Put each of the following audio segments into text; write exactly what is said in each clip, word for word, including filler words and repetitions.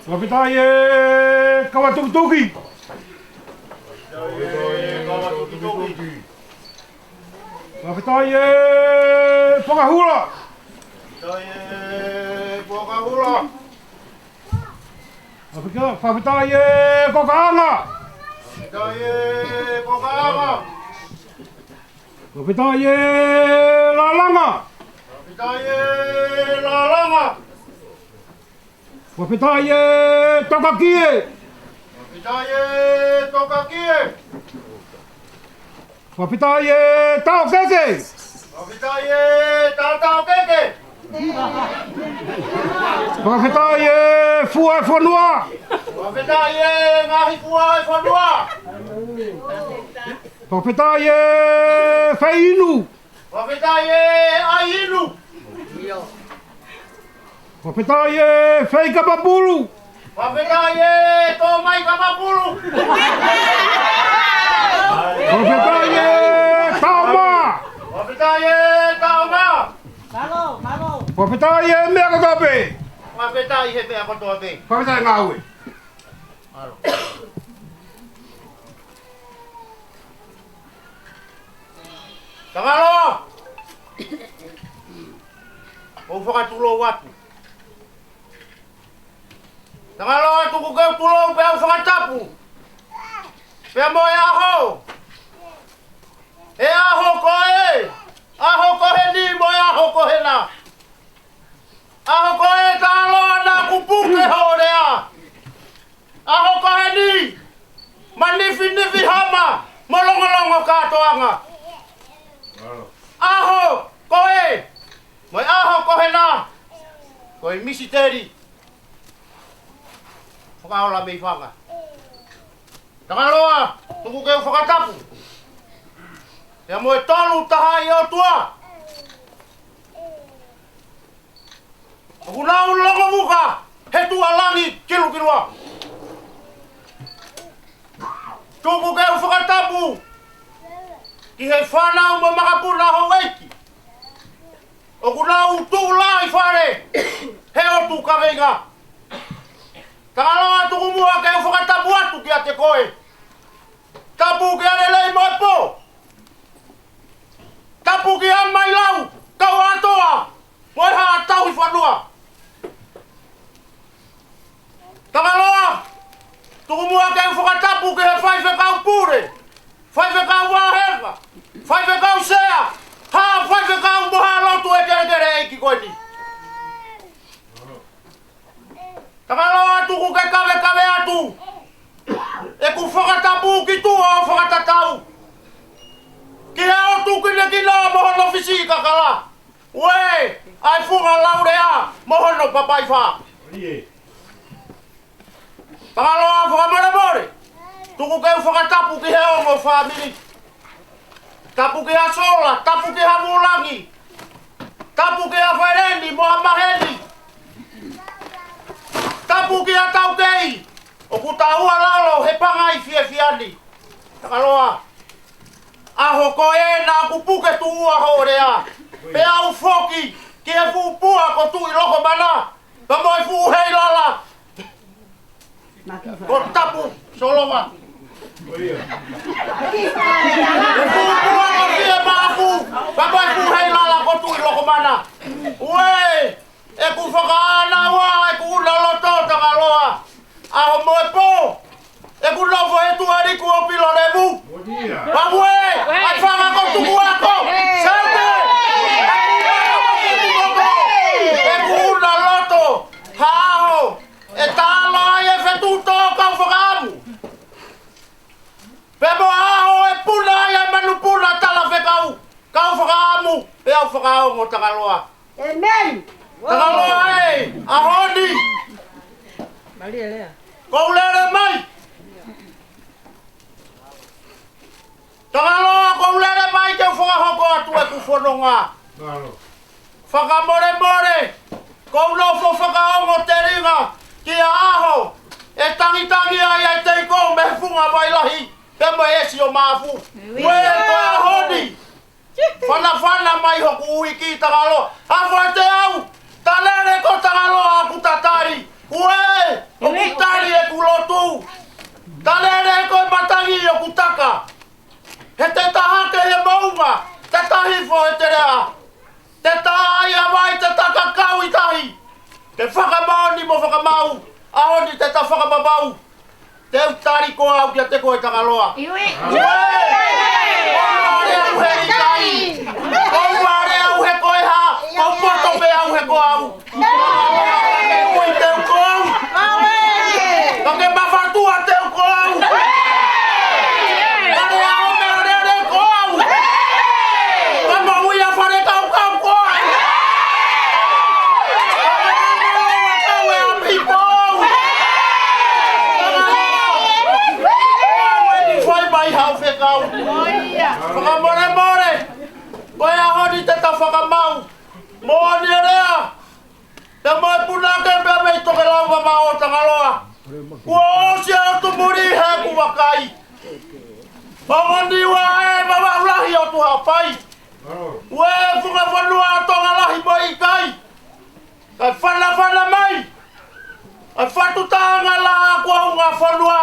Fakafetaʻi e kau tukituki. Fakafetaʻi e fakahula. Fakafetaʻi e kokaʻanga. Fakafetaʻi e lālanga. Fakafetaʻi e tokakie. Fakafetaʻi e tokakie. Fakafetaʻi e taʻokeke. Fakafetaʻi e taʻotaʻokeke. Fakafetaʻi e fua e fonua. Fakafetaʻi e ngaahi fua e fonua. Fakafetaʻi e fai inu. Fakafetaʻi e ʻai inu. Fakafetaʻi e fai kapa pulu. Fakafetaʻi e tō mai kapa pulu. Fakafetaʻi e taʻo mā. Fakafetaʻi e taʻo mā. Fakafetaʻi e meʻa kotoa pē. Fakafetaʻi he meʻa kotoa pē. Fakafetaʻi ngāue. Tangaloa. ʻOku ou fakatulou atu. Tangaloa, tuku ke u tulou pea u fakatapu. Pea mo e ʻaho. E ʻaho ko ē. ʻAho ko heni mo e ʻaho ko hena. ʻAho ko ē Tangaloa naʻa ku puke hoʻo lea. ʻAho ko heni, manifinifi hama, mo longolongo kātoanga. ʻAho ko ē, mo e ʻaho ko hena, ko e misiteli. Fakaola mei fanga. Tangaloa, tuku ke u fakatapu. Pea mo e Tolu Tahaʻi ʻOtua. ʻOku nau longomuka he tuʻa langi kilukilua. Tuku ke u fakatapu ki he fānau mo makapuna houʻeiki. ʻOku nau tuʻu lahi fale he ʻotu kaveinga. Tangaloa, tuku muʻa ke u fakatapu atu kiate koe. Tapu kia Lelei mo e Pō. Tapu kia Mailau, Kauatoa, mo e Haʻa Tauhi Fonua. Tangaloa, tuku muʻa ke u fakatapu ki he faifekau pule, faifekau vāhenga, faifekau sea, haʻa faifekau mo haʻa lotu ʻo e kelekele ʻeiki ko eni. Tangaloa, tuku ke kavekave atu ʻeku fakatapu ki tuʻa ʻo fakatatau ki he ʻotu kinekina mo hono fisi kakala. Uē, ʻa e funga laulea mo hono papaifā. Tangaloa, fakamolemole, tuku ke u fakatapu ki he ongo fāmili. Tapu ki ha Sola, tapu ki ha Vulangi, tapu ki ha Feleni mo ha Maheni, tapu ki ha Taukei, ʻoku tau ʻalu lalo he pangai fiefia ni. Tangaloa, ʻaho ko ē naʻa ku puke tuʻua hoʻo lea, pea u foki ki he fuʻu pua ko Tuʻi Lokomana, pea mo e fuʻu heilala ko Tapu Solova. E fuʻu pua ko Fie Maʻafu, pea mo e fuʻu heilala ko Tuʻi Lokomana. Uē, ʻeku fakaʻānaua, ʻeku ʻuna loto Tangaloa. ʻAho mo e pō, ʻeku nofo he tuʻa liku ʻo Pilolevu. Pea uē, ʻa e fanga ko Tukuako. Saute. ʻEku ʻuna loto, ha ʻaho ʻe talo ai e fetuʻutō kau fakaʻamu. Pea mo ha ʻaho ʻe puna ai e manupuna talafekau kau fakaʻamu, pea u fakaongo Tangaloa. ʻĒmeni. Tangaloa ē, ʻaho ni. Malia lea. Kou lele mai. Tangaloa, kou lele mai ke u fakahoko atu ʻeku fononga. Fakamolemole, kou nofo fakaongo telinga ki ha ʻaho ʻe tangitangi ai ʻa e teiko mei he funga vai lahi, pea mo e ʻesi ʻo Mafu. Uē, ko e ʻaho ni, fanafana mai hoku ʻuhiki Tangaloa. Hafoateau, ta lele ko Tangaloa ʻoku ta tali. Uē, ʻoku tali ʻeku lotu. Ta lele ko e matangi ʻoku taka. He te ta hake he moʻunga, te ta hifo he teleʻa. Te ta ʻai ʻa vai, te ta kakau ʻi tahi. Ke fakamaoni mo fakamau, ʻaho ni te ta fakamamau. Te u tali koe au kiate koe Tangaloa. Uē! Uē! Ko u vale au he ʻikai. Ko u vale au he ko e hā. Ko u poto pē au he ko au. Ka ke ui te u ko au. Ka ke mafatua te u ko au. Ka ke ʻaho meʻalele ko au. Ka ke ui ʻa Falekaukau ko au. Ka ke ui ʻa Kau e ʻapi ko au. Ka ke ui fai mai hau fekau. Fakamolemole. Ko e ʻaho ni te ta fakamau. Moʻoni e lea. Te mo e punake pea mei Tokelau ma ʻo Tangaloa. Kuo ʻosi ʻa e ʻutumuli he kuo vakai. Ongo Niua ē, Vavaʻu lahi ʻo Tuhaʻapai. Uē, funga fonua ʻo Tonga lahi mo e ʻikai. Kae fanafana mai ʻa e fatu taʻanga laʻā kuo unga fonua.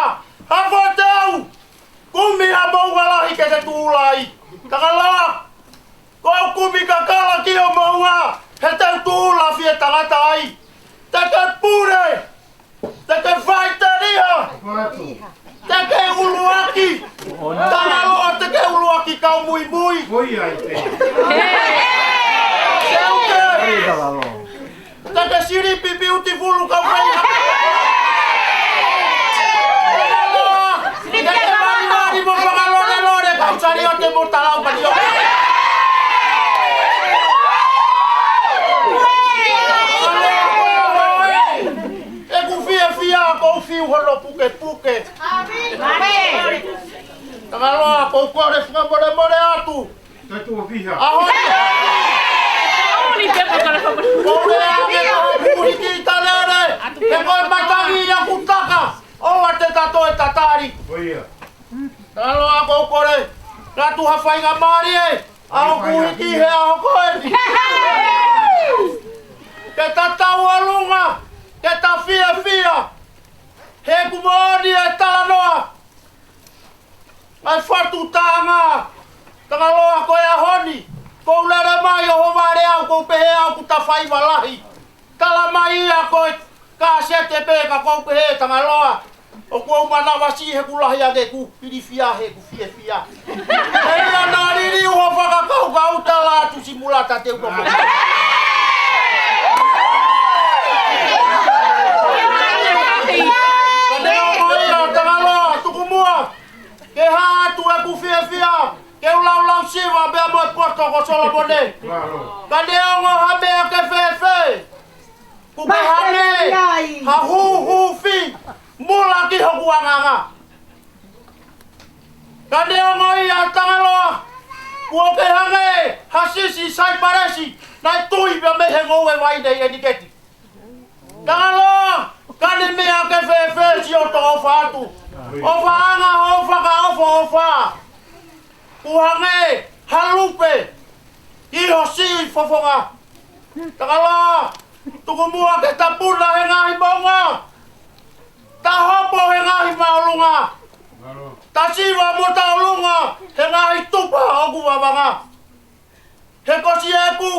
Hafoateau, kumi ha moʻunga lahi ke ke tuʻula ai. Tangaloa, ko u kumi kakala ki ho moʻunga, he te u tuʻula fie tangata ai. Te ke pule, te ke faʻiteliha, te ke ʻuluaki. Tangaloa, te ke ʻuluaki kau muimui. Te u ke Ka ke silipi beautiful ka fai ha. Ka ke malimali mo fakalolelole kau saliote mo talau manioke. ʻEku fiefia ko u fiu hono pukepuke. Tangaloa ko u kole fakamolemole atu. Tatu o fiha. ʻAho ni. Ko u lea ʻa e kau puhi ki talele. He ko e matangi ia ʻoku taka. ʻOua te ta toe tatali. Ko ia. Tangaloa ko u kole. Ngatu ha faingamālie. ʻAho puhi ki he ʻaho ko eni. Ke ta tauʻolunga. Ke ta fiefia. He kuo moʻoni e talanoa. ʻA e fatu taʻanga, Tangaloa ko e ʻaho ni, ko u lele mai ʻo ho vale au, ko u pehē au ʻoku ta faiva lahi. Tala mai ia ko e kasete pē ka ko u pehē Tangaloa, ʻoku ou manavasiʻi he ʻoku lahi ange ʻeku ilifia he ʻeku fiefia. He ia naʻa liliu ho fakakaukau tala atu si mulata te u koko. Ka neongo ia Tangaloa, tuku muʻa. Ke hā atu ʻeku fiefia, ke u laulau siva pea mo e poto ko Solomone. Ka neongo ha meʻa ke fēfē, kuo ke hangē ha hūhūfi mula ki hoku angaanga. Ka neongo ia Tangaloa, kuo ke hangē ha sisi saipalesi naʻe tui pea mei he ngoue vai nei ʻeniketi. Tangaloa, ka ne meʻa ke fēfē siʻoto ʻofa atu. ʻOfaʻanga hoʻo fakaʻofoʻofa, ʻofa. Kuo hangē ha lupe ʻi ho siʻi fofonga. Tangaloa, tuku muʻa ke ta puna he ngaahi moʻunga. Ta hopo he ngaahi māʻolunga. Ta siva mo ta ʻolunga he ngaahi tupa ʻoku vavanga. He ko siʻeku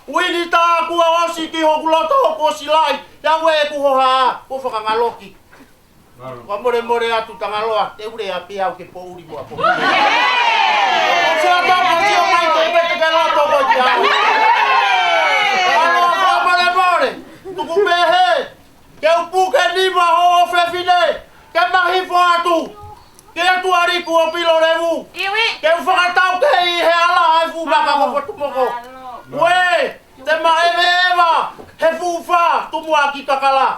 uini tā kuo ʻosi ki hoku loto kuo ʻosi laʻi, ʻa ē ʻoku hoha, kuo fakangaloki. Mālō. Fakamolemole atu Tangaloa, te u lea pē au ke poʻuli mo a poʻuli. ʻOsi ʻa tau ka sio mai te pete ke loto ko i te au. Tangaloa fakamolemole, tuku pehē, ke u puke nima hoʻo fefine, ke ma hifo atu ki he tuʻa liku ʻo Pilolevu. Iwi. Ke u fakatau ke ʻi he ala ʻa e fuʻu maka ko Fatumoko. Uē, te ma ʻeveʻeva he fuʻu fā tumuʻaki kakala.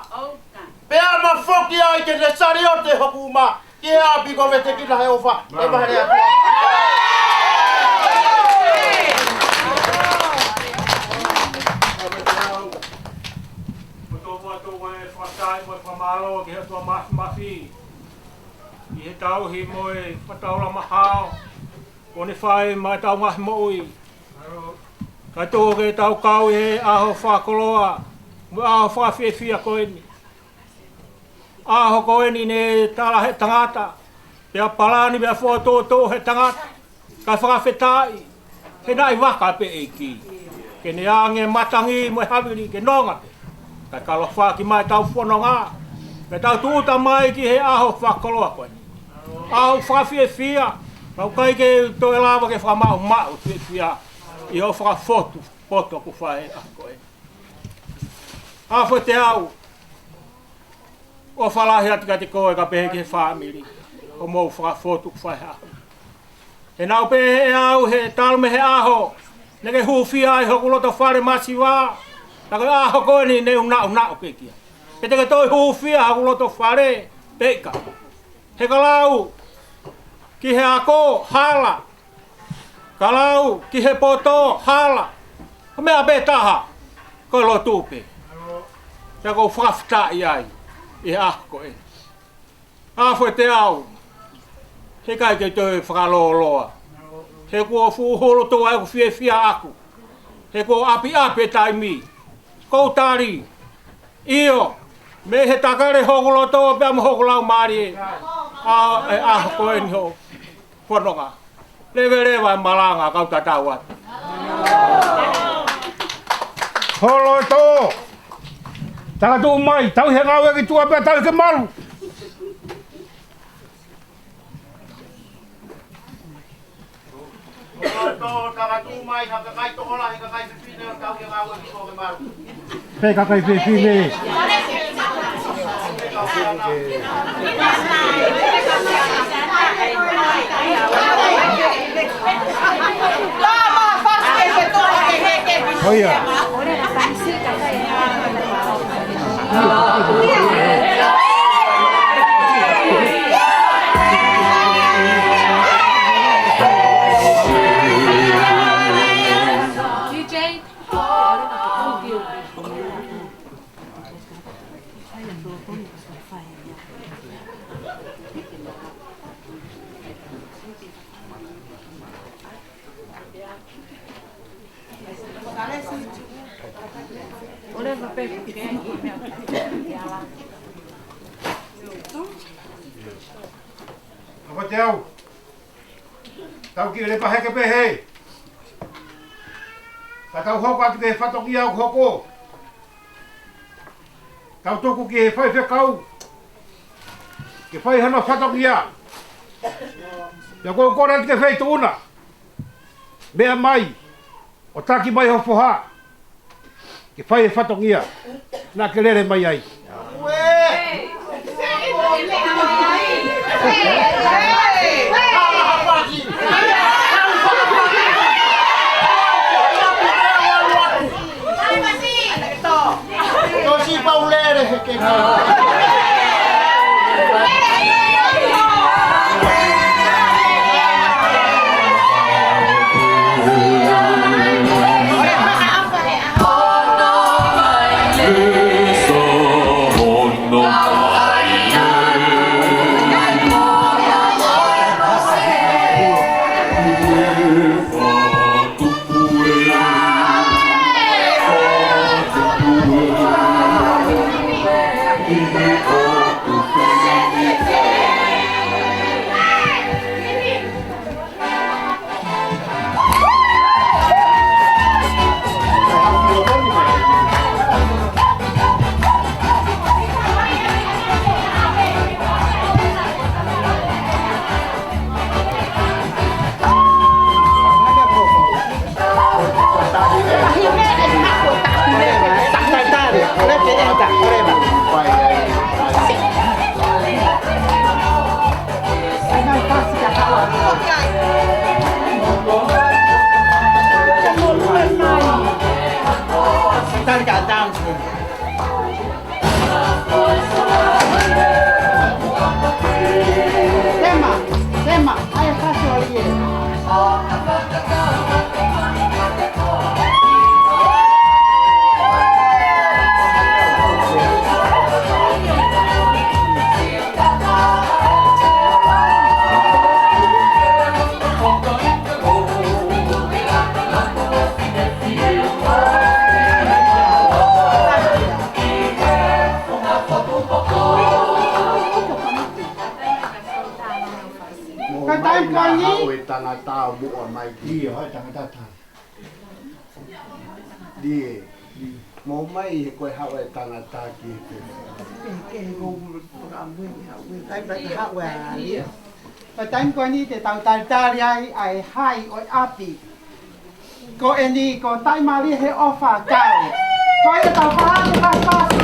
Pea ma foki ai ke ne saliote hoku uma ki he ʻapi ko Vetekina he ʻofa. ʻE mahere atu. ʻi he tauhi mo e fakataulama hao kuo ne fai maʻa ʻetau ngaahi moʻui. Kae tuku ke tau kau ʻi he ʻaho fakakoloa mo e ʻaho fakafiefia ko eni. ʻAho ko eni ne tala he tangata, pea palani, pea fokotuʻutuʻu he tangata, kae fakafetaʻi he naʻe vaka pē ʻEiki. Ke ne ʻange matangi mo e havili ke nonga pē. Kae kalofa ki mai ʻetau fononga, ke tau tūʻuta mai ki he ʻaho fakakoloa ko eni. ʻAho fakafiefia, ka ʻoku ʻikai ke toe lava ke fakamaʻumaʻu fiefia ʻi hoʻo fakafotu poto kuo fai he ʻaho ko eni. ʻAfo te au ʻofa lahi atu kiate koe kae pehē ki he fāmili, hoʻomou fakafotu kuo fai he ʻaho. He naʻa ku pehē ʻe au he talu mei he ʻaho naʻa ke hūfia ai hoku loto fale masiva, ka ko e ʻaho ko eni ne u naʻunaʻu pē ki ai. Pe te ke toe hūfia hoku loto fale pe ʻikai. He ka lau ki he ako, hala. Ka lau ki he poto, hala. Ko e meʻa pē taha, ko e lotu pē. Pea ʻoku ou fakafetaʻi ai ʻi he ʻaho ko eni. ʻAfo te au, he ʻikai ke toe fakalōloa. He kuo fuʻu hulu tuʻu ai ʻeku fiefia ʻaʻaku. He kuo ʻapiʻapi e taimi. ʻOku ou tali, ʻio, mei he takale hoku loto pea mo hoku laumālie, ʻa e ʻaho ko eni hoʻo fononga. Leveleva e malanga, kau tatau atu. Hoʻo loto. Takatuʻu mai, tauhi e ngāue ki tuʻa pea tauhi ke malu. Tō, takatuʻu mai ha kakai tokolahi, kakai fefine ʻo tauhi e ngāue ki tuʻa ke malu. Pea kakai fefine. ʻIo. ʻAfo te au. Tau kiʻi lepa heke pē hē. Ka tau hoko atu ki he fatongia ʻoku hoko. Tau tuku ki he faifekau ke fai hono fatongia. Pea ʻoku ou kole atu ki he feituʻu na, meʻa mai ʻo taki mai ho foha ke fai e fatongia naʻa ke lele mai ai. ʻOmai ki. ʻIo, ʻa e tangata tā. Lie. Mo mai he ko e haʻu e tangata ki he. Taimi ko e haʻu ʻa Lie. Ko e taimi ko eni te tau talitali ai ʻa e hai ʻo e ʻapi. Ko eni ko Taimali he ʻofa kau. Ko ia tau paha ke pasipasi.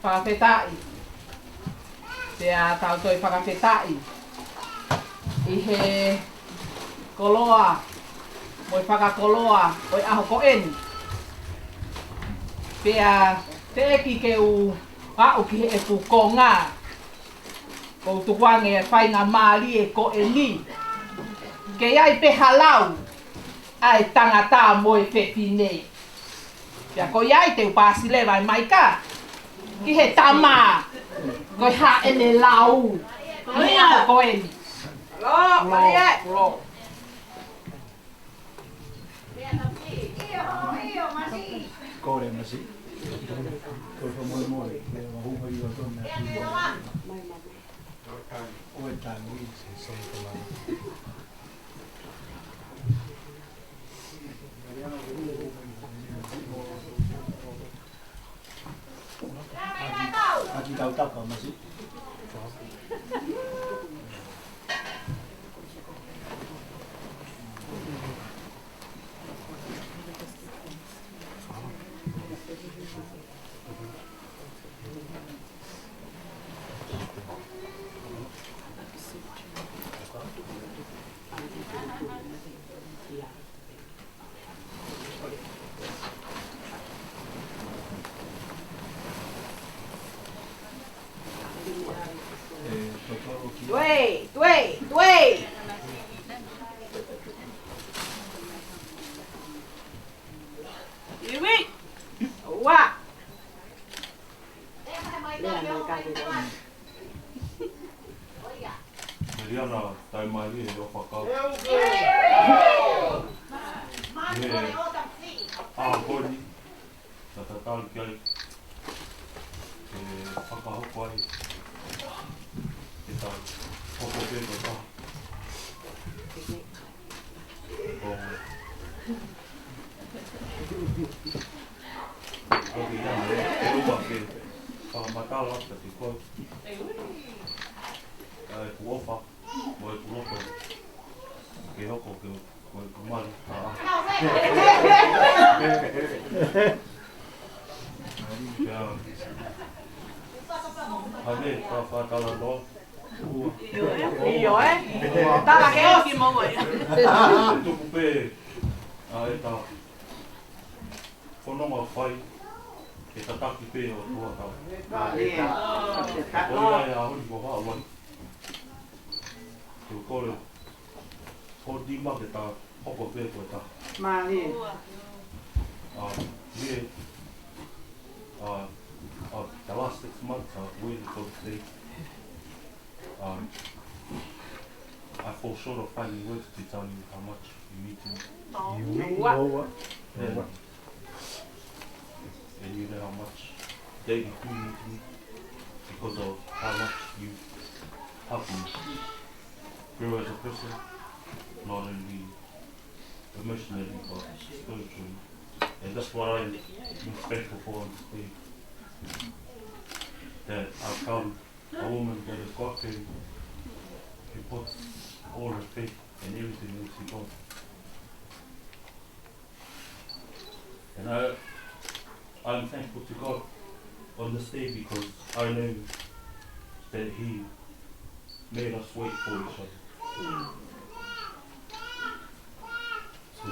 Fakafetaʻi. Pea tau toe fakafetaʻi ʻi he koloa mo e fakakoloa ʻo e ʻaho ko eni. Pea teʻeki ke u aʻu ki heʻeku konga, ʻoku ou tukuange e faingamālie ko eni ke ʻi ai pē ha lau ʻa e tangata mo e fefine. Pea ko ia ai te u paasi leva e maika. Ki he tama, ko e hā ʻene lau, ki he ʻaho ko eni. Lo, Malia. Lo. Kole masi. Kole fakamolemole, ke mahupa i o tona. Ue tangi, se se kama. Aki tautapa masi. Tuē, tuē, tuē. Iwi. Ua. Meliana, tai mai he ʻofa kau. He ʻaho ko eni, ka tatali ki ai, ke fakahoko ai, ke ta hoko pē ko ta. ʻO, ʻoku ʻi ai e ʻofa ke fakamatala atu kiate koe. ʻA e ʻofa, mo e loto, ke hoko ke, ko e mali. ʻA. Pea, ʻa e meʻa, ka fakatalanoa. ʻIo, ē? Tala ke ʻosi mo ua. Tuku pē ʻa e ta fononga fai, ke tataki pē ʻOtua tau. Ko ia e ʻaho ni ko haʻu ai. Ko e kole, ko e tima ke ta hoko pē ko ta. Mālie. Uh, yeah. Uh, uh, the last six months, uh, waiting for the day. Um, I fall short of finding words to tell you how much you mean to me. Oh. You mean what? And, and you know how much they do mean to me because of how much you helped me grow as a person, not only emotionally but spiritually. And that's what I'm most thankful for on this day. That I've come a woman that is God-fearing, who puts all her faith and everything into God. And I, I'm thankful to God on this day because I know that He made us wait for each other. So,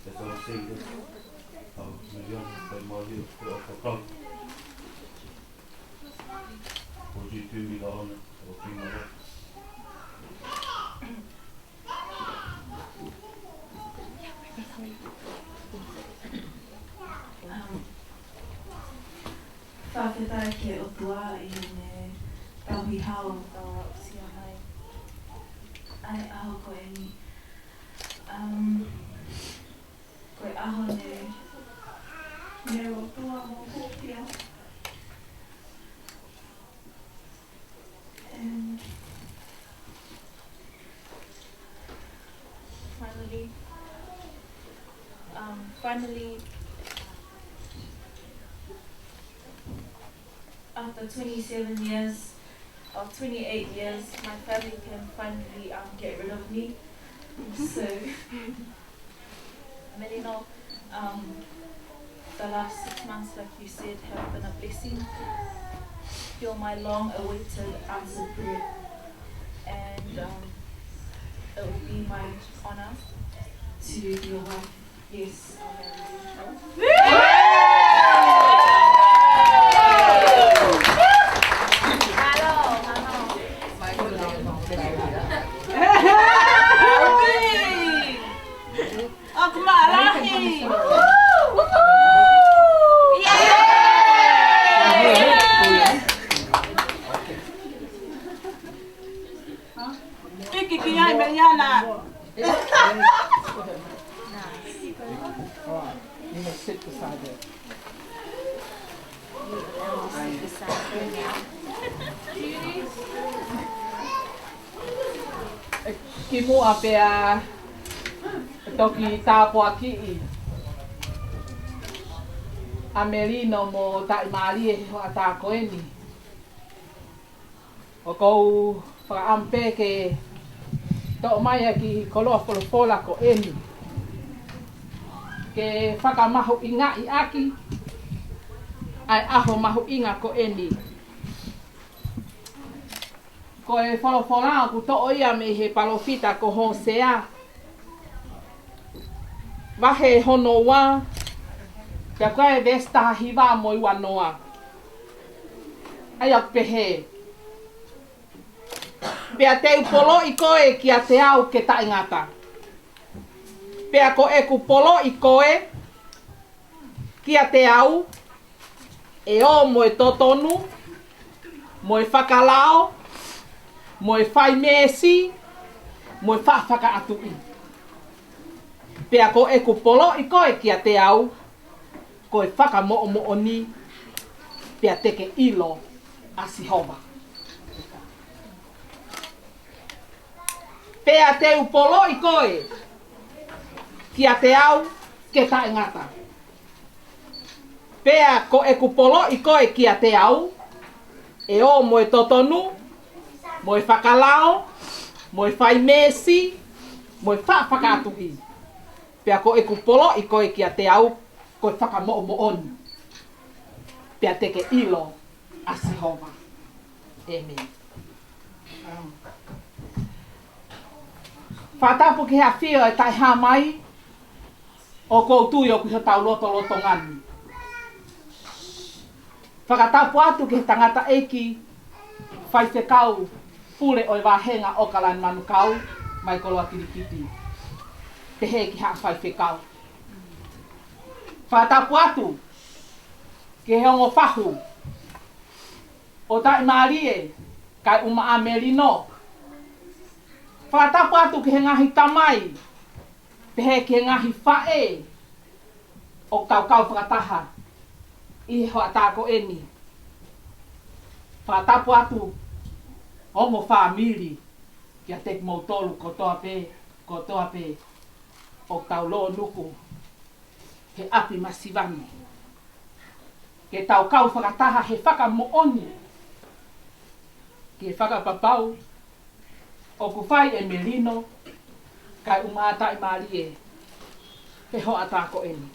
as I was saying this, um, Miriam, tai mālie, ʻoku ou fakau. Would you do me the honor of being my wife? Um, fakafetaʻi ki he ʻOtua ʻi heʻene tauhi hao tau aʻusia mai ʻa e ʻaho ko eni. Um, ko e ʻaho ne, ne ʻOtua mo Kōpia. And finally, um, finally, after twenty-seven years, or twenty-eight years, my family can finally, um, get rid of me. So, Melino, um, the last six months, like you said, have been a blessing. You're my long-awaited answered prayer. And, um, it will be my honor to be your wife. Yes. ʻOku mālie. Yay! Kimuʻa pea toki tāpuakiʻi ʻa Melino mo Taʻimālie he hoʻatā ko eni. ʻOku ou fakaʻamu pē ke toʻo mai ʻa e kiʻi koloa folofola ko eni ke fakamahuʻingaʻi ʻaki ʻa e ʻaho mahuʻinga ko eni. Ko e folofola ʻoku toʻo ia mei he palōfita ko Hōsea, vahe hono ua, pea ko e veesi taha hiva mo e ua noa. ʻA ia ʻoku pehē: Pea te u poloʻi koe kiate au ke taʻengata. Pea ko ʻeku poloʻi koe kiate au, ʻe ō mo e totonu, mo e fakalao, mo e fai meesi, mo e faʻa fakaʻatuʻi. Pea ko ʻeku poloʻi koe kiate au, ko e fakamoʻomoʻoni, pea te ke ʻilo ʻa Sihova. Pea te u poloʻi koe kiate au ke taʻengata. Pea ko ʻeku poloʻi koe kiate au, ʻe ō mo e totonu, mo e fakalao, mo e fai meesi, mo e faʻa fakaʻatuʻi. Pea ko ʻeku poloʻi koe kiate au, ko e fakamoʻomoʻoni, pea te ke ʻilo ʻa Sihova. ʻĒmeni. Fakatapu ki he ʻafio ʻa e Taʻehāmai, ʻoku ou tui ʻoku ʻi hotau lotolotonga ni. Fakatapu atu ki he tangataʻeiki faifekau pule ʻo e vāhenga ʻo ʻOkalani Manukau, mai koloa Kilikipi. Pehē ki haʻa faifekau. Fakatapu atu ki he ongo fahu ʻo Taʻimālie, kae ʻumaʻā Melino. Fakatapu atu ki he ngaahi tamai, pehē ki he ngaahi faʻē ʻoku tau kau fakataha ʻi he hoʻatā ko eni. Fakatapu atu ongo fāmili kiate kimoutolu kotoa pē, kotoa pē ʻoku tau lōnuku he ʻapi masiva ni, ke tau kau fakataha he fakamoʻoni ki he fakapapau ʻoku fai ʻe Melino kae ʻumaʻā Taʻimālie he hoʻatā ko eni.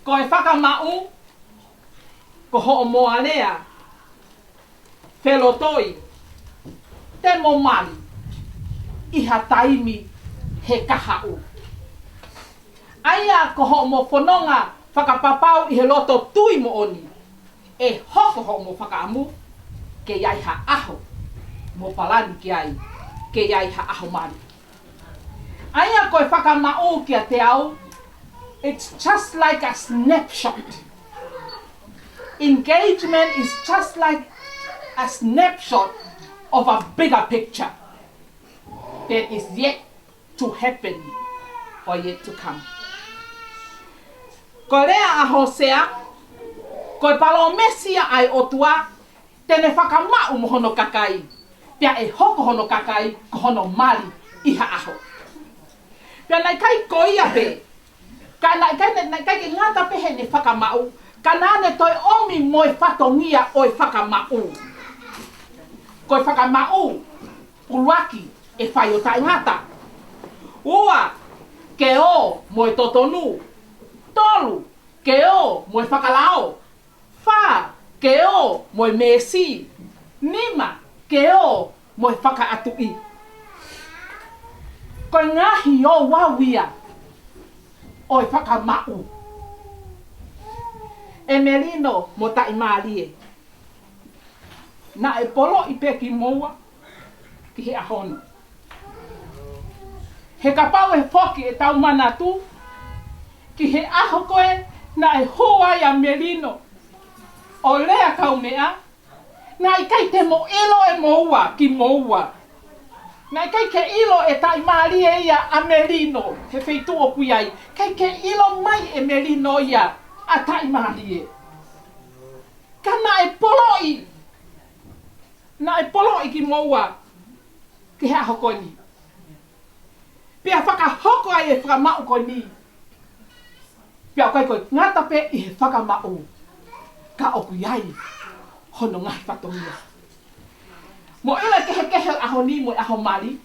Ko e fakamaʻu, ko hoʻomo alea felotoi, te mo mali ʻi ha taimi he kahaʻu. ʻA ia ko hoʻomo fononga fakapapau ʻi he loto tui moʻoni, ʻe hoko hoʻomo fakaʻamu ke ʻi ai ha ʻaho mo palani ki ai, ke ʻi ai ha ʻaho mali. ʻA ia ko e fakamaʻu kiate au, it's just like a snapshot. Engagement is just like a snapshot of a bigger picture that is yet to happen or yet to come. Ko e lea ʻa Hōsea, ko e palōmesi ia ʻa e ʻOtua, te ne fakamaʻu mo hono kakai, pea ʻe hoko hono kakai ko hono mali ʻi ha ʻaho. Pea naʻe ʻikai ko ia pē, ka naʻe ʻikai, naʻe ʻikai ke ngata pē heʻene fakamaʻu, ka naʻa ne toe ʻomi mo e fatongia ʻo e fakamaʻu. Ko e fakamaʻu, ʻuluaki, ʻe fai ʻo taʻengata. Ua, ke ō mo e totonu. Tolu, ke ō mo e fakalao. Fā, ke ō mo e meesi. Nima, ke ō mo e fakaʻatuʻi. Ko e ngaahi ouau ia ʻo e fakamaʻu ʻe Melino mo Taʻimālie. Naʻe poloʻi pē kimoua ki he ʻaho ni. He kapau ʻe foki ʻetau manatu ki he ʻaho ko ē naʻe hū ai ʻa Melino ʻo lea kaumeʻa, naʻe ʻikai te mo ʻilo ʻe moua kimoua. Naʻe ʻikai ke ʻilo ʻe Taʻimālie ia ʻa Melino he feituʻu ʻoku ʻi ai. ʻIkai ke ʻilo mai ʻe Melino ia ʻa Taʻimālie. Naʻe poloʻi kimoua ki he ʻaho ko eni. Pea fakahoko ai e fakamaʻu ko eni. Pea ʻoku ʻikai ko e ngata pē ʻi he fakamaʻu, ka ʻoku ʻi ai hono ngaahi fatongia. Mo e ʻilo e kehekehe ʻo e ʻaho ni mo e ʻaho mali,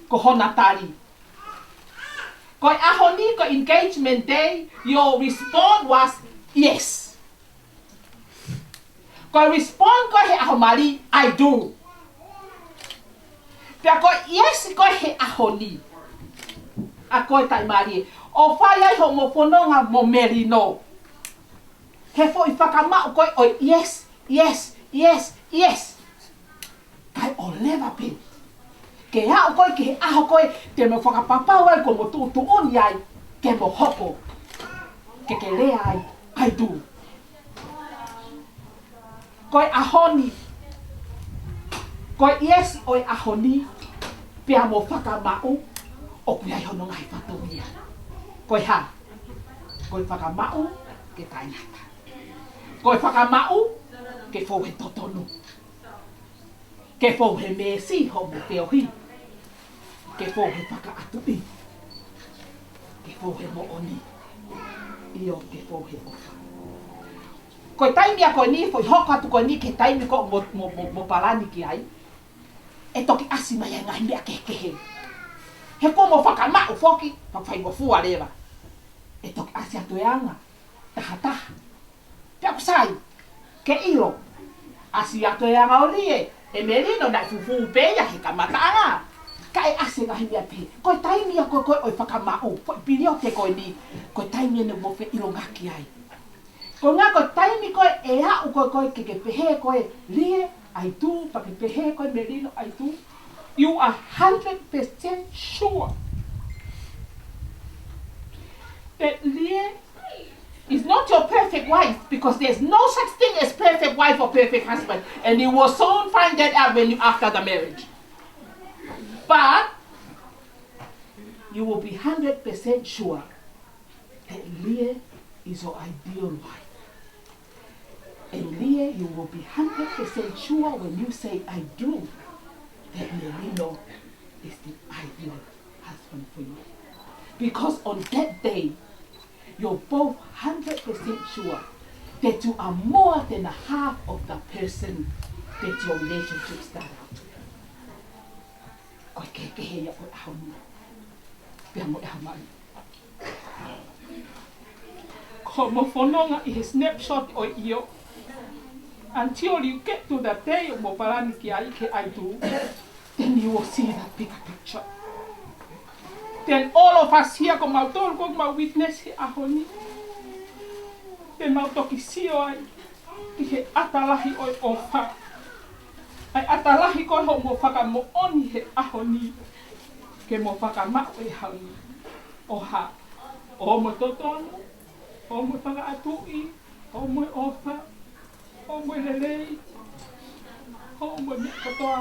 ko hona tali. Ko e ʻaho ni, ko e engagement day, your response was yes. Ko e response ko ē he ʻaho mali, "I do." Pea ko e yes ko ē he ʻaho ni, ʻa koe taʻimālie, ʻo fai ai hoʻomo fononga mo Melino. He foʻi fakamaʻu ko ē ʻo e yes, yes, yes, yes. Kae ʻoleva pē ke aʻu ko ē ki he ʻaho ko ē te mo fakapapau ai kuo mo tuʻutuʻuni ai ke mo hoko, ke ke lea ai, "I do." Ko e ʻaho ni, ko e yes ʻo e ʻaho ni, pea mo fakamaʻu, ʻoku ʻi ai hono ngaahi fatongia. Ko e hā? Ko e fakamaʻu ke taʻengata. Ko e fakamaʻu ke fou he totonu. Ke fou he mēsi hoʻomo feohi. Ke fou he fakaʻatuʻi. Ke fou he moʻoni. ʻIo, ke fou he ʻofa. Ko e taimi ia ko eni, foʻi hoko atu ko eni ki he taimi ko ē mo, mo, mo, mo palani ki ai, ʻe toki ʻasi mai ai e ngaahi meʻa kehekehe. He kuo mo fakamaʻu foki, fakafaingofua leva. ʻE toki ʻasi atu e anga tahataha. Pea ʻoku sai ke ʻilo, ʻasi atu e anga ʻo Lie, ʻe Melino naʻe fufū pē ia he kamataʻanga. Kae ʻasi e ngaahi meʻa pehē. Ko e taimi ia ko ē ko ē ʻo e fakamaʻu, foʻi piliote ko eni, ko e taimi eni mo feʻilongaki ai. Ko e ʻuhinga ko e taimi ko ē ʻe aʻu ko ē ko ē ke ke pehē ko ē, "Lie, I do," pea ke pehē ko ē, "Melino, I do." You are hundred percent sure that Lie is not your perfect wife, because there's no such thing as perfect wife or perfect husband, and you will soon find that out when you after the marriage. But you will be hundred percent sure that Lie is your ideal wife. And Lie, you will be hundred percent sure when you say, "I do," that Melino is the ideal husband for you. Because on that day, you're both hundred percent sure that you are more than a half of the person that your relationship started out with. Ko e kehekehe ia ʻo e ʻaho ni pea mo e ʻaho mali. Ko hoʻomo fononga ʻi he snapshot ʻo e ʻio, until you get to the day ʻoku mo palani ki ai ki he "I do," then you will see the bigger picture. Then all of us here, ko mautolu ko ē ʻoku mau witness he ʻaho ni, te mau toki sio ai ki he ʻata lahi ʻo e ʻofa. ʻA e ʻata lahi ko ē hoʻomo fakamoʻoni he ʻaho ni, ke mo fakamaʻu he ʻaho ni. ʻO hā? ʻO hoʻomo totonu, hoʻomo fakaʻatuʻi, hoʻomo ʻofa, hoʻomo lelei, hoʻomo meʻa kotoa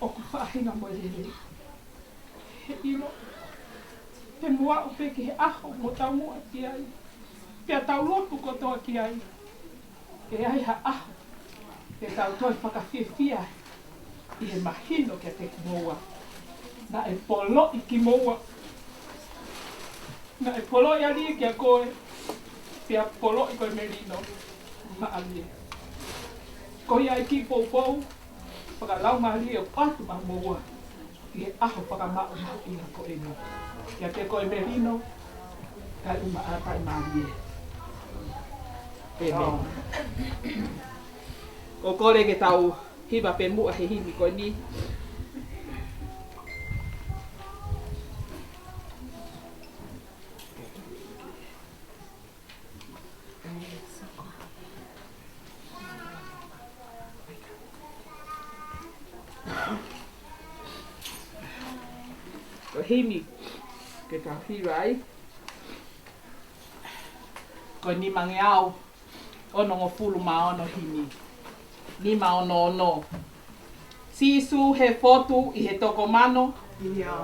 ʻoku faʻahinga mo e lelei. He ʻilo, te mo aʻu pē ki he ʻaho mo taumuʻa ki ai, pea tau lotu kotoa ki ai, ke ʻi ai ha ʻaho te tau toe fakafiefia ʻi he mahino kiate kimoua. Naʻe poloʻi kimoua. Naʻe poloʻi ʻa Lie kia koe, pea poloʻi koe Melino maʻa Lie. Ko ia e kiʻi poupou fakalaumālie ʻoku ʻoatu maʻamoua ʻi he ʻaho fakamaʻu mahuʻinga ko eni. Kiate koe Melino, kae ʻumaʻā taʻimālie. ʻĒmeni. ʻOku ou kole ke tau hiva pē muʻa he himi ko eni. Ko e himi ke tau hiva ai, ko e nimangeau onongofulu mā ono himi. Nima ono ono. Sīsū he fotu ʻi he toko mano. ʻIo.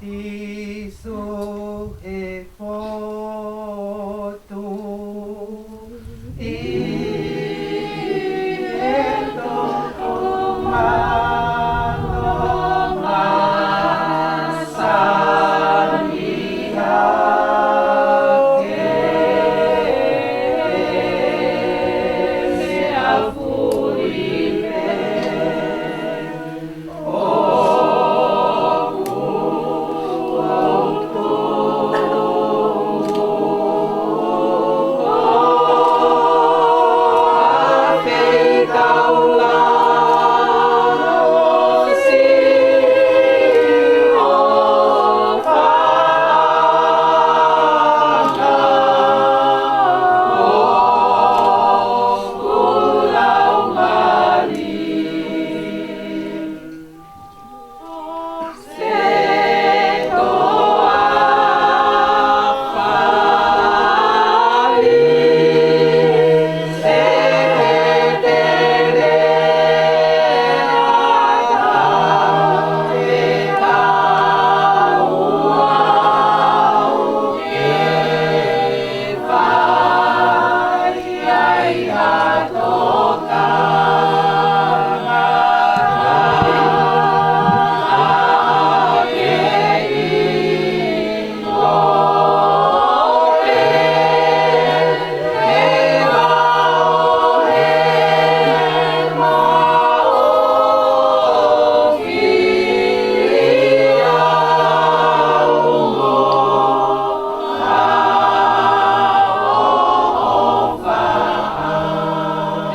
Sīsū he fotu ʻi he toko mālō māsani hake.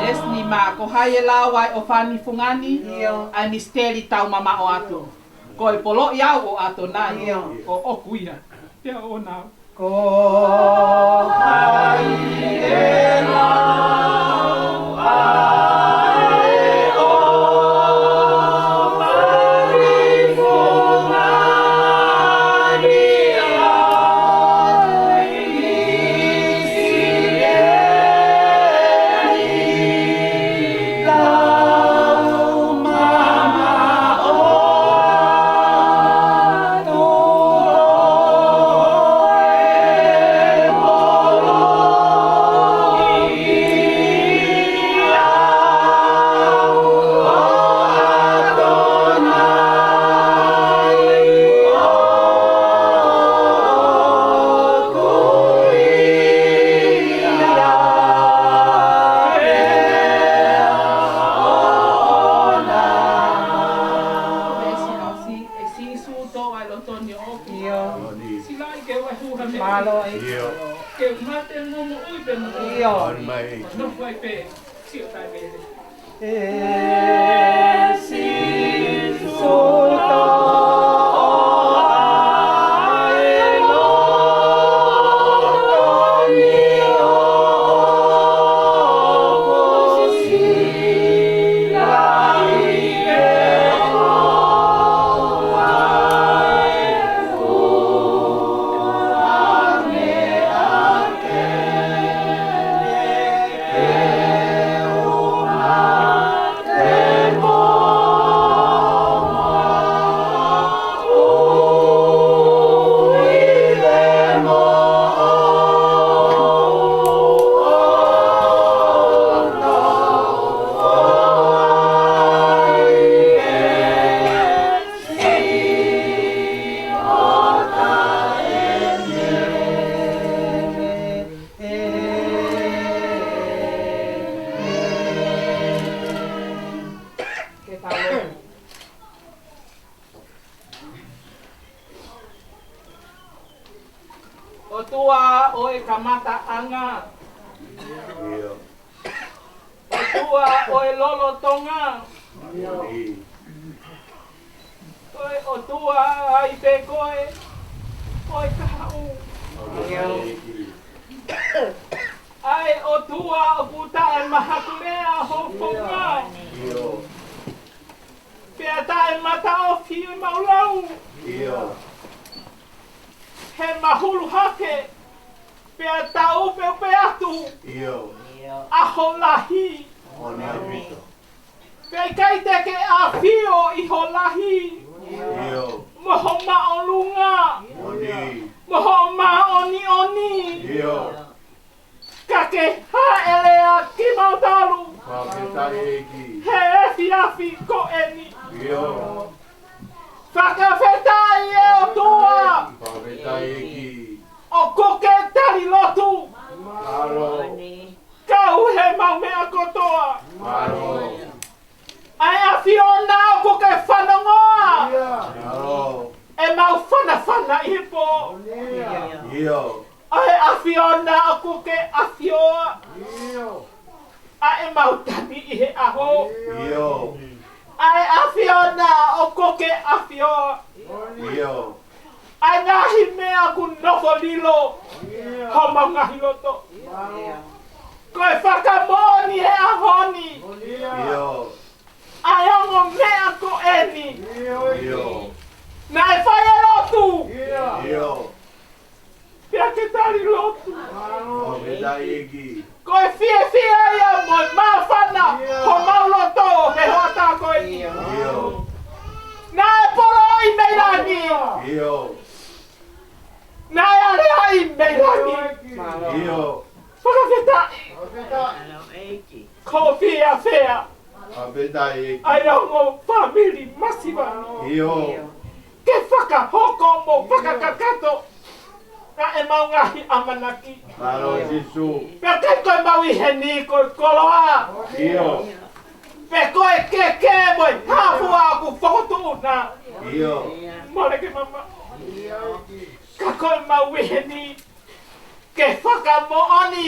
Esi ni ma ko hai e lau ai ʻo fani fungani. ʻIo. ʻAi misiteli tau mamaʻo atu. Ko e poloʻi au ʻo ʻAtonai. ʻIo. ʻO ʻoku ia. Pea ʻoʻona au. Ko hai e lau ai ʻo fani fungani ai misiteli tau mamaʻo atu. ʻE Sīsū, toʻo ʻa e loto ni ʻoʻoku. ʻIo. Silaʻi ke u hū ha meʻa. Mālō ʻEiki. ʻIo. Ke u mate mo moʻui pē mo. ʻIo. Nofo ai pē. Sio taʻe pehē. ʻE Sīsū, toʻo ʻa e loto ni ʻoʻoku. Silaʻi ke u hū ha meʻa ke Ke tau lotu. ʻOtua ʻo e kamataʻanga. ʻIo. ʻOtua ʻo e lolotonga. ʻIo. Ko e ʻOtua ai pē koe ʻo e kahaʻu. ʻIo. ʻA e ʻOtua ʻoku taʻemahakulea ho founga. ʻIo. Pea taʻemataʻofi ʻemau lau. ʻIo. He mahulu hake, pea taupeupē atu. ʻIo. ʻAho lahi. ʻOni ʻaupito. Pea ʻikai te ke ʻafio ʻi ho lahi. ʻIo. Mo ho māʻolunga. ʻOni. Mo ho māʻoniʻoni. ʻIo. Ka ke hāʻele ʻa kimautolu. Fakafetaʻi ʻEiki. He efiafi ko eni. ʻIo. Fakafetaʻi ʻe ʻOtua. Fakafetaʻi ʻEiki. ʻOku ke tali lotu. Mālō. Kau he mau meʻa kotoa. Mālō. ʻA e ʻAfiona ʻoku ke fanongoa. Mālō. ʻEmau fanafana ʻi he pō. ʻIo. ʻA e ʻAfiona ʻoku ke ʻafioa. ʻA ʻemau tani ʻi he ʻaho. ʻIo. ʻA e ʻAfiona ʻoku ke ʻafioa. ʻIo. ʻA e ngaahi meʻa ʻoku nofo lilo homau ngaahi loto. Ko e fakamoʻoni he ʻaho ni. ʻIo. ʻA e ongo meʻa ko eni. ʻIo. Naʻe fai e lotu. ʻIo. Pea ke tali lotu. Fakafetaʻi ʻEiki. Ko e fiefia ia mo e māfana homau loto he hoʻatā ko eni. ʻIo. Naʻe poloʻi mei langi. ʻIo. Naʻe aleaʻi mei langi. ʻIo. Fakafetaʻi. Ko fiefia. Fakafetaʻi ʻEiki. ʻA e ongo fāmili masiva ni. ʻIo. Ke fakahoko mo fakakakato ʻa ʻemau ngaahi ʻamanaki. Mālō Sīsū. Pea ʻikai ko ʻemau ʻi heni ko e koloa. ʻIo. Pe ko e keke mo e hā fua ʻoku fokotuʻu na. ʻIo. Mole ke mamaʻo. Ka ko ʻemau ʻi heni ke fakamoʻoni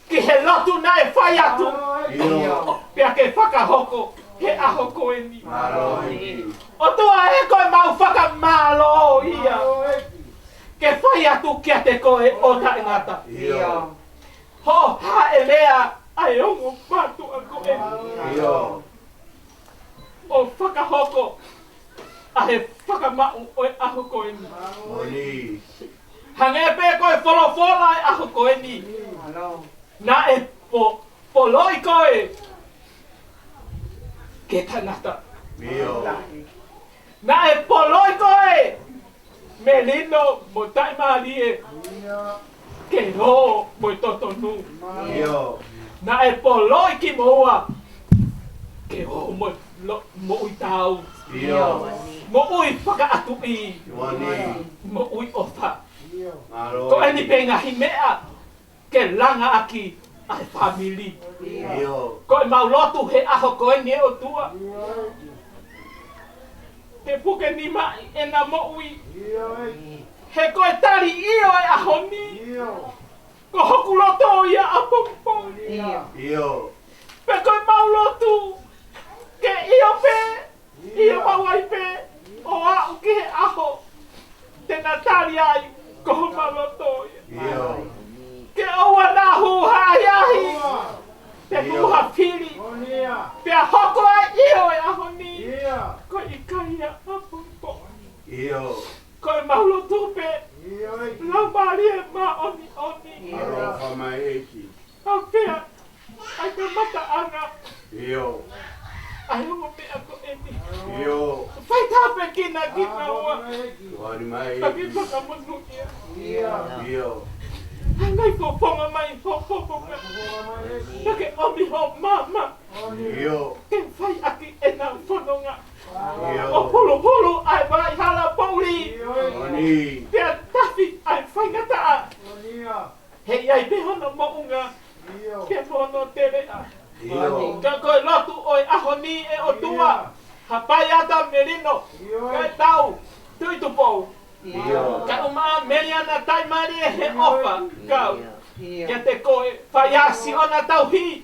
ki he lotu naʻe fai atu. ʻIo. Pea ke fakahoko he ʻaho ko eni. Mālō ʻEiki. ʻOtua ē, ko ʻemau fakamālō ia. Ke fai atu kiate koe ʻo taʻengata. ʻIo. Hoʻo hāʻele ʻa e ongo mātuʻa ko eni. ʻIo. ʻO fakahoko ʻa e fakamaʻu ʻo e ʻaho ko eni. Moʻoni. Hangē pē ko e folofola ʻa e ʻaho ko eni. Naʻe po-, poloʻi koe ke tangata. ʻIo. Naʻe poloʻi koe Melino mo Taimālie ke ō mo e totonu. ʻIo. Naʻe poloʻi kimoua ke ō mo e lo-, moʻui taau. ʻIo. Moʻui fakaʻatuʻi. Moʻoni. Moʻui ʻofa. Mālō. Ko eni pē ngaahi meʻa ke langa ʻaki ʻa e fāmili. ʻIo. Ko ʻemau lotu he ʻaho ko eni ʻe ʻOtua, ke puke nima ʻena moʻui. He ko e tali ʻio ʻo e ʻaho ni, ko hoku loto ia ʻapongipongi. ʻIo. Pea ko ʻemau lotu ke ʻio pē, ʻio maʻu ai pē ʻo aʻu ki he ʻaho te na tali ai ko homa loto ia. ʻIo. Ke ʻoua naʻa hū ha ahiahi, pe hū ha fili, pea hoko ai ʻio ʻo e ʻaho ni, ko e ʻikai ia ʻapongipongi. ʻIo. Ko ʻemau lotu pē, Laumālie Māʻoniʻoni, ʻaloʻofa mai ʻEiki. ʻAfea ʻa e kamataʻanga. ʻIo. ʻA e ongo meʻa ko eni. ʻIo. Fai tāpuekina kinaua. Tuani mai. Pea ke fakamonūʻia. ʻIo. ʻA e ngaahi fofonga mai, ho fofonga. Pea ke ʻomi ho maama. ʻIo. Ke fai ʻaki ʻena fononga. ʻIo. ʻO huluhulu ʻa e vaʻa hala poʻuli. Moʻoni. Pea tafi ʻa e faingataʻa. He ʻi ai pē hono moʻunga, ʻio, pea mo hono teleʻa. ʻIo. Ka ko e lotu ʻo e ʻaho ni ʻe ʻOtua, ʻio, Hapai ata Melino, ʻio, kae tau, Tui Tupou. ʻIo. Kae ʻumaʻā Meliana Taimālie he ʻofa, ʻio, kau. ʻIo. Kiate koe, Faiasiona Tauhi.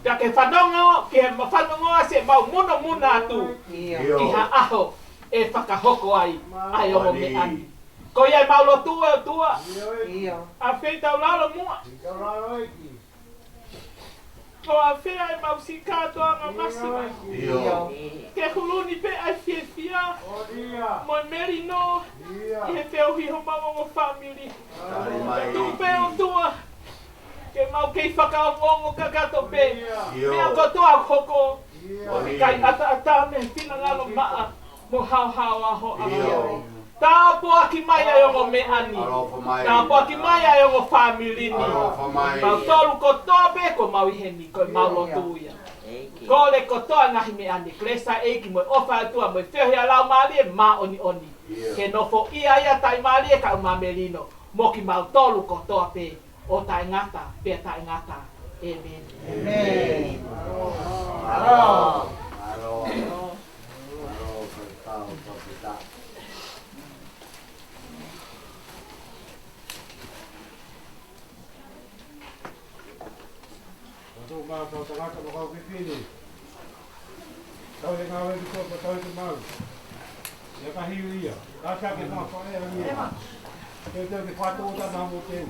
Pea ke fanongo, ke ma fanongo ʻa siʻemau munamuna atu. ʻIo. ʻI ha ʻaho ʻe fakahoko ai, ʻa e ongo meʻa ni. Ko ia ʻemau lotu ʻe ʻOtua. ʻIo. ʻAfeʻi taulalo muʻa. Taulalo ʻEiki. ʻO ʻafea ʻemau siʻi kātoanga māsiva. ʻIo. Ke hulu ni pē ʻa e fiefia. ʻIo. Mo e melino. ʻIo. ʻI he feohi homau ongo fāmili. Tali mai. Tuku pē ʻOtua. Ke mau kei fakaongoongo kakato pē. ʻIo. Meʻa kotoa hoko. ʻIo. ʻOku ʻikai ʻataʻatā mei he finangalo maʻa mo haohaoa ho ʻAfio. ʻIo. Tāpuaki mai ʻa e ongo meʻa ni. ʻAlofa mai. Tāpuaki mai ʻa e ongo fāmili ni. ʻAlofa mai. Mau tolu kotoa pē ko mau ʻi heni, ko ʻemau lotu ia. Kole kotoa ngaahi meʻa ni, kelesi ʻa e ʻEiki mo e ʻofa ʻa e ʻOtua mo e feohi ʻa e Laumālie Māʻoniʻoni. ʻIo. Ke nofoʻia ia taʻimālie kae ʻumaʻā melino, mo kimautolu kotoa pē, ʻo taʻengata, pea taʻengata. ʻĒmeni. ʻĒmeni. Tau tau tangata mo kau fefine. Tau he ngāue ki tō, tau he mau. Ia ka hiu ia. Ka kia ke ngā whaea ia. Teu teu ke whātō ta nā mō teu.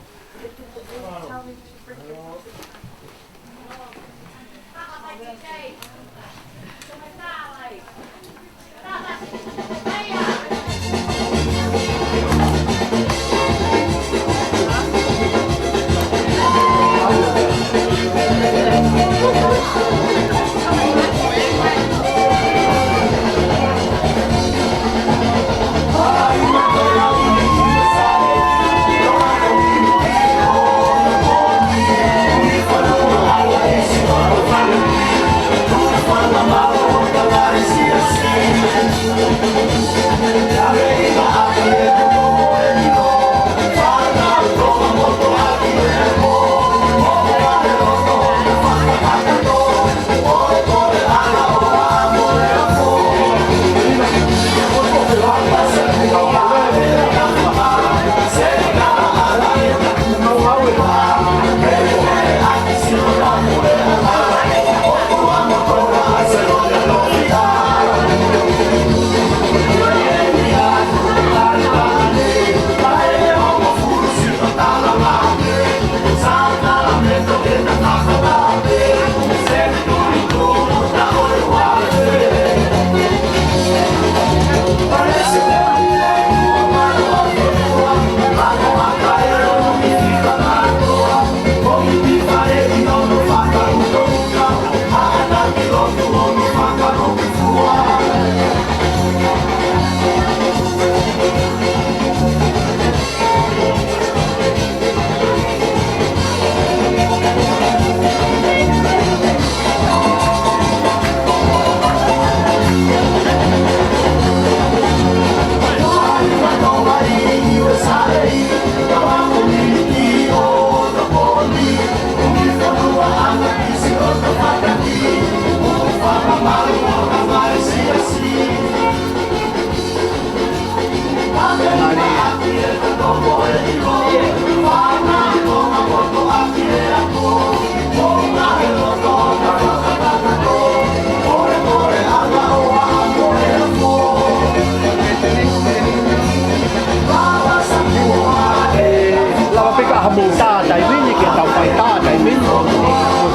Lava pē ka haʻamou tā taimi ni ke tau fai tā taimi ni. Mo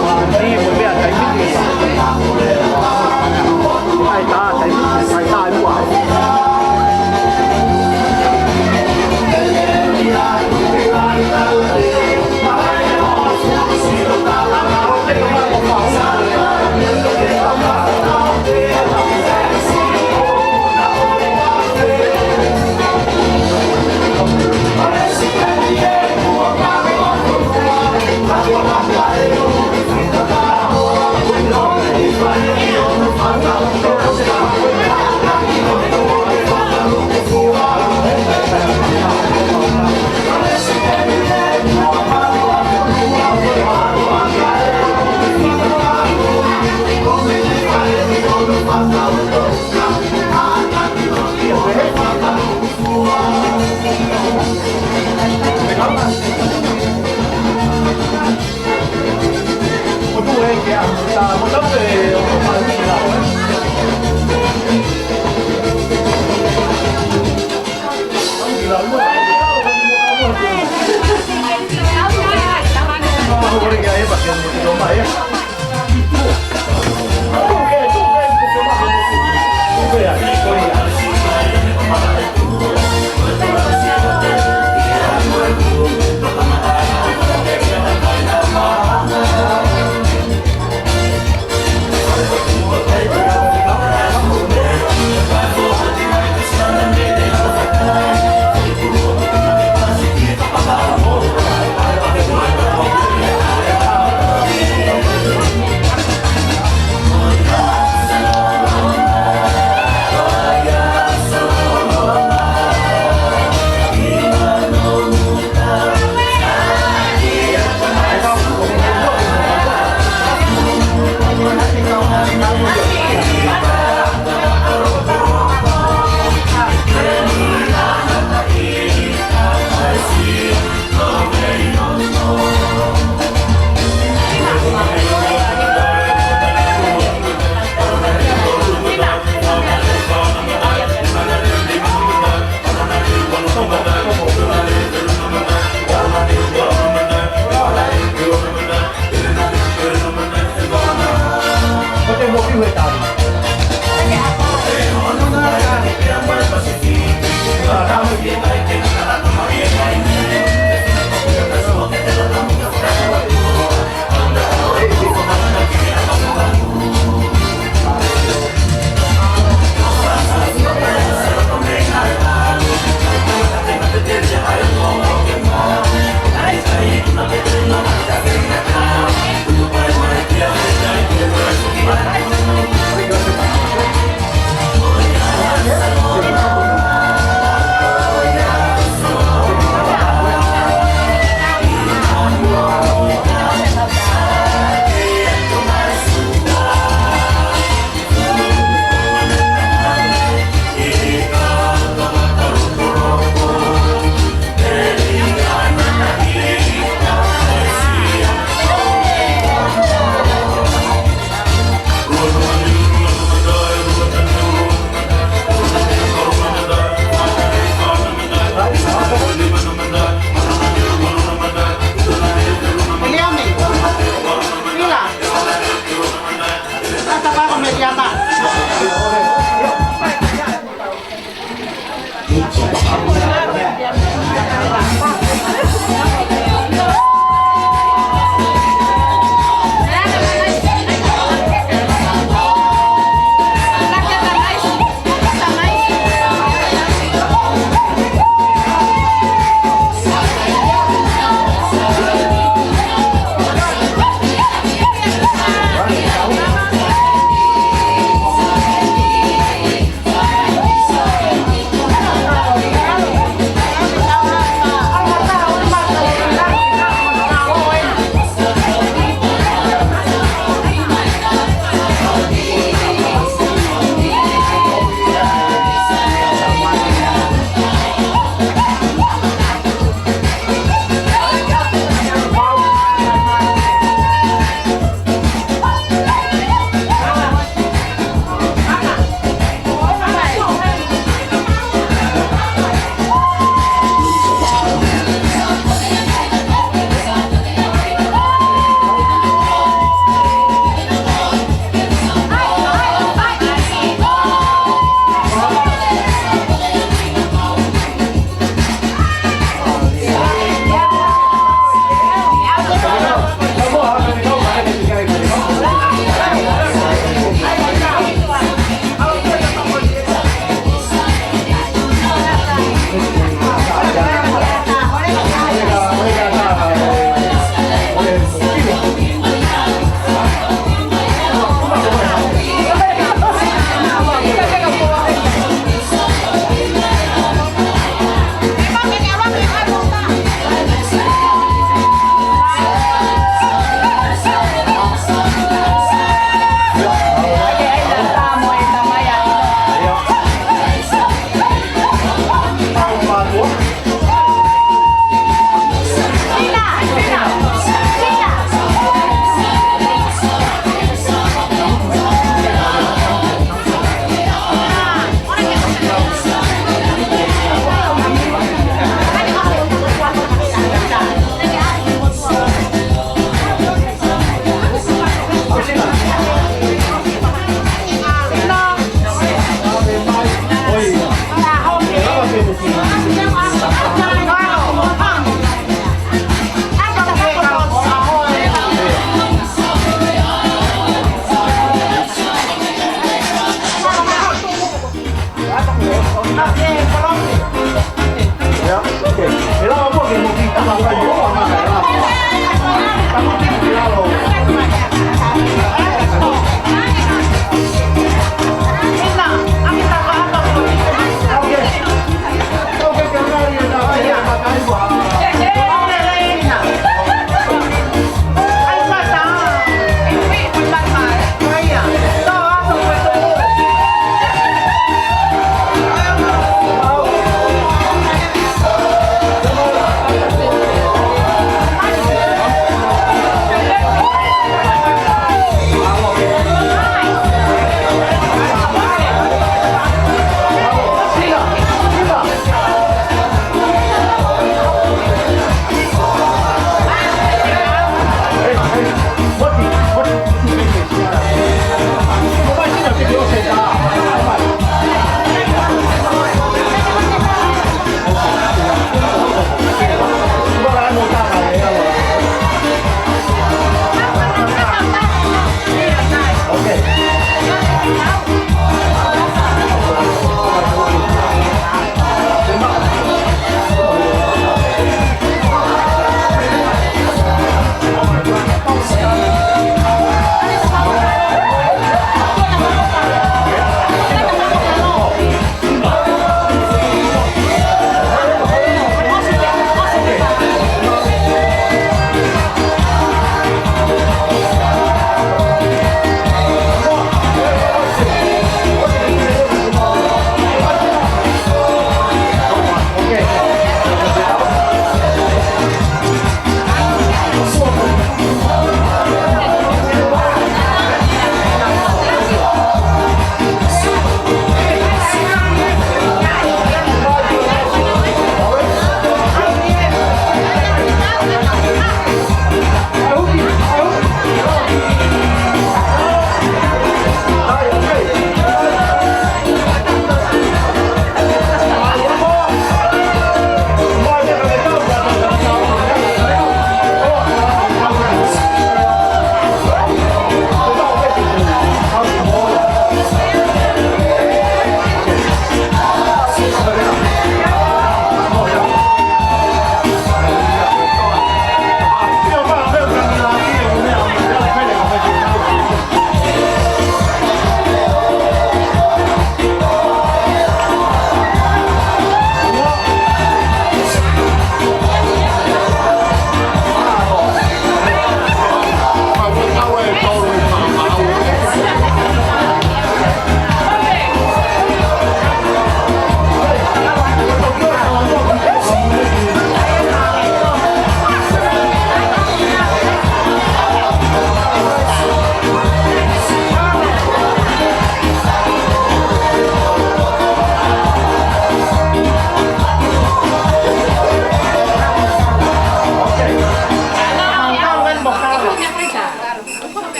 fāmili, mo meʻa taimi ni. Fai tā taimi ni, fai tā ʻi muʻa.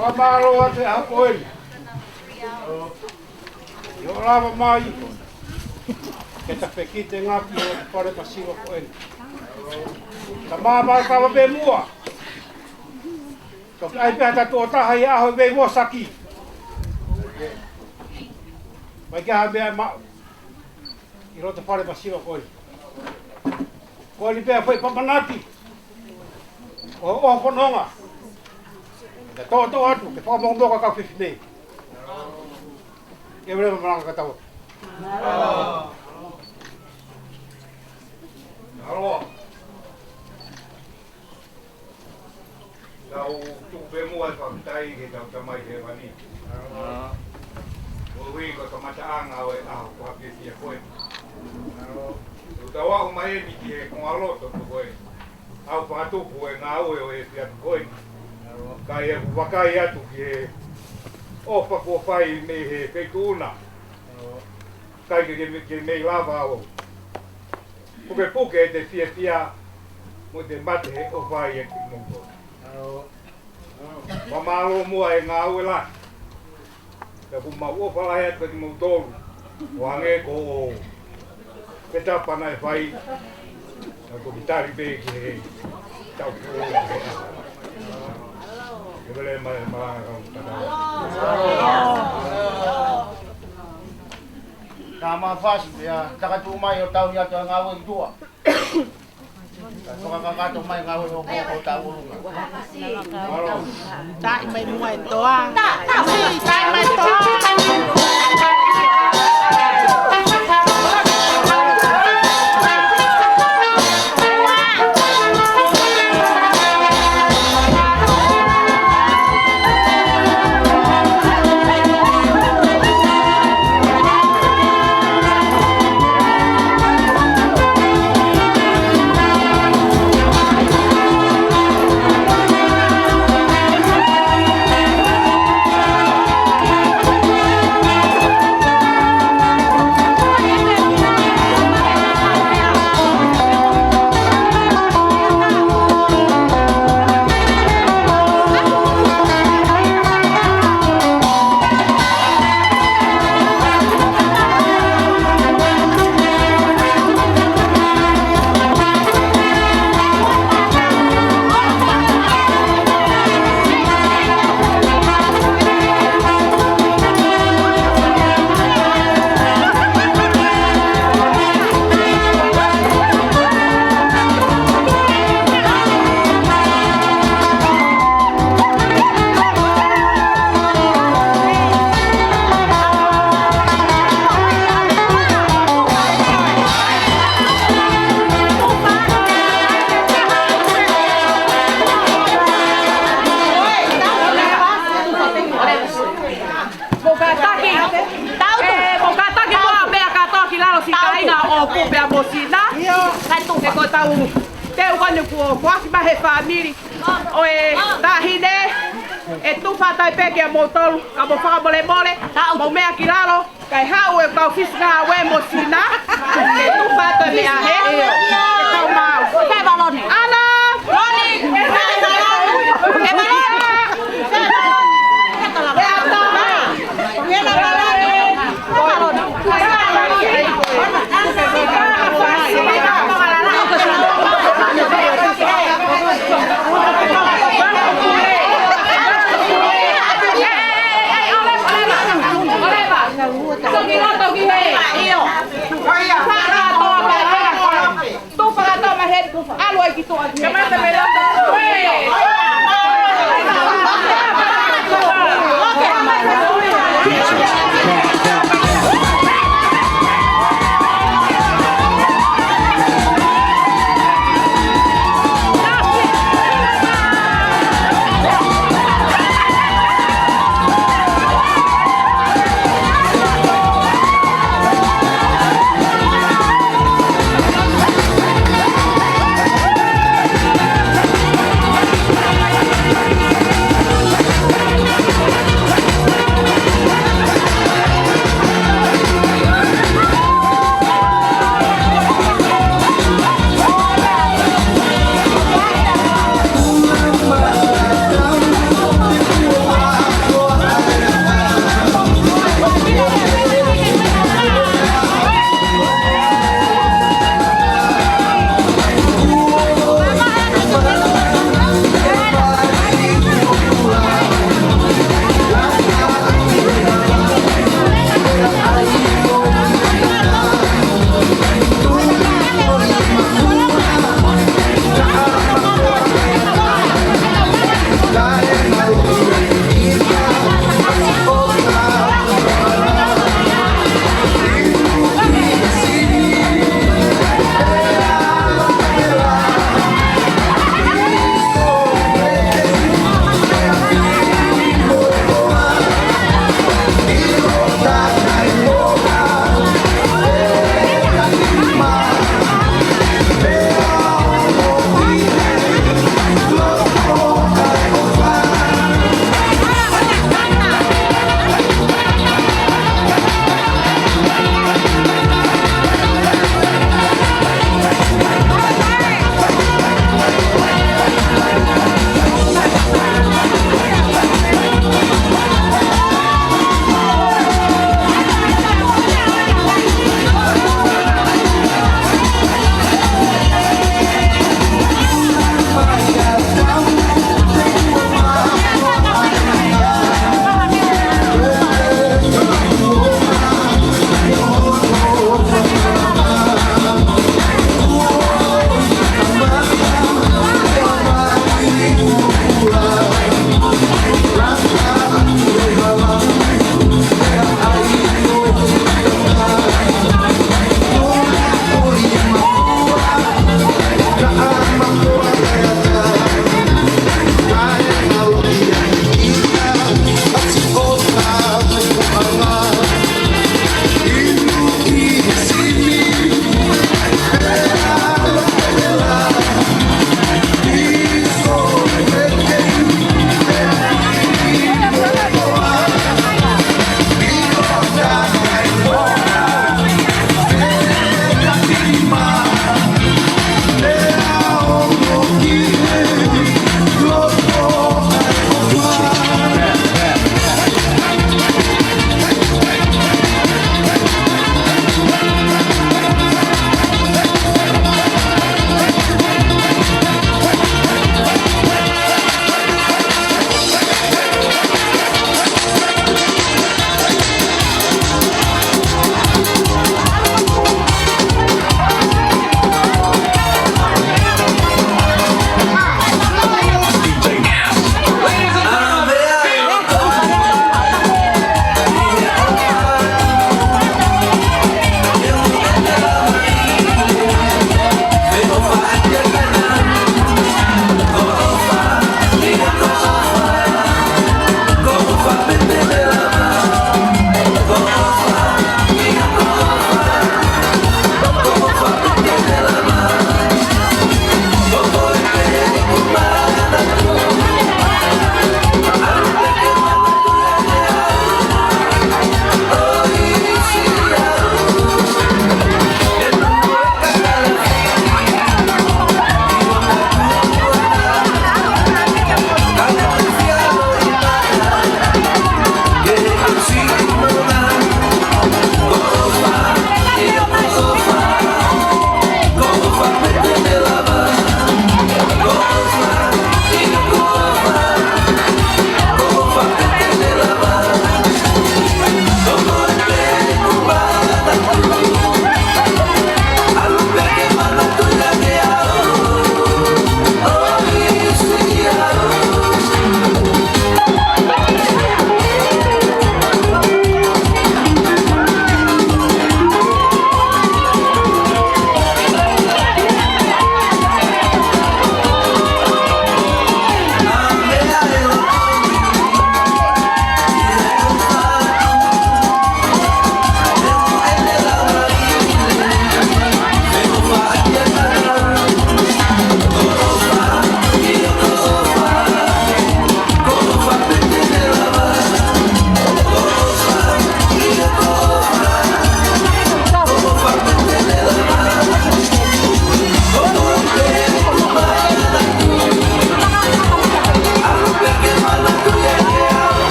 Fakamālō atu he ʻaho ko eni. ʻI hoʻo lava mai ke ta fekite ngaki ʻi he fale masiva ko eni. Ta māmā kava pē muʻa. Toki ʻai pē ha taha ʻo taha ʻi he ʻaho ʻe vei vosaki. Mai ke ha meʻa maʻu ʻi loto fale masiva ko eni. Ko eni pē ʻa e foʻi papanaki ʻo e fononga. Ke toʻotoʻo atu ke fakamokomoka kau fefine. Ke vele malanga ka tau. Alo. Tau tuku pē muʻa e fakafetaʻi ki heʻetau Tamai Hēvani. Koeʻuhi ko e kamataʻanga ʻo e ʻaho fakafiefia ko eni. Kuo tau aʻu mai eni ki he konga loto ko ē ʻa hoʻo fakatupu e ngāue ʻo e efiafi ko eni. Kae ʻoku ou vakai atu ki he ʻofa kuo fai mei he feituʻu na. ʻIkai ke, ke, ke mei lava ʻo pukepuke ʻete fiefia mo ʻete mate he ʻofa ʻiate kimoutolu. Fakamālō muʻa e ngāue lahi. Pea ʻoku mau ʻofa lahi atu kiate kimoutolu. ʻO hangē ko e fetapa naʻe fai, naʻa toki tali pē ki he tau kuo. Ke vele mai e malanga kau tatau. Ka mafasi pea takatuʻu mai ʻo tauhi atu e ngāue ki tuʻa. Ka toka kakato mai ngāue ʻo ko, ko tau ʻolunga. Taʻi mai muʻa e toa. Taʻi mai toa. Mou kātaki. ʻE, mou kātaki muʻa pea kātoa ki lalo siʻi kāinga ʻo Kupe mo Sina. He ko ʻetau teu ko eni kuo foaki mai he fāmili ʻo e taʻahine. ʻE tufa tai pē kia moutolu, ka mou fakamolemole, mou meʻa ki lalo, kae haʻu e kau fisi ngāue mo Sina. ʻE tufa atu e meʻa he. ʻE tau mau. ʻAna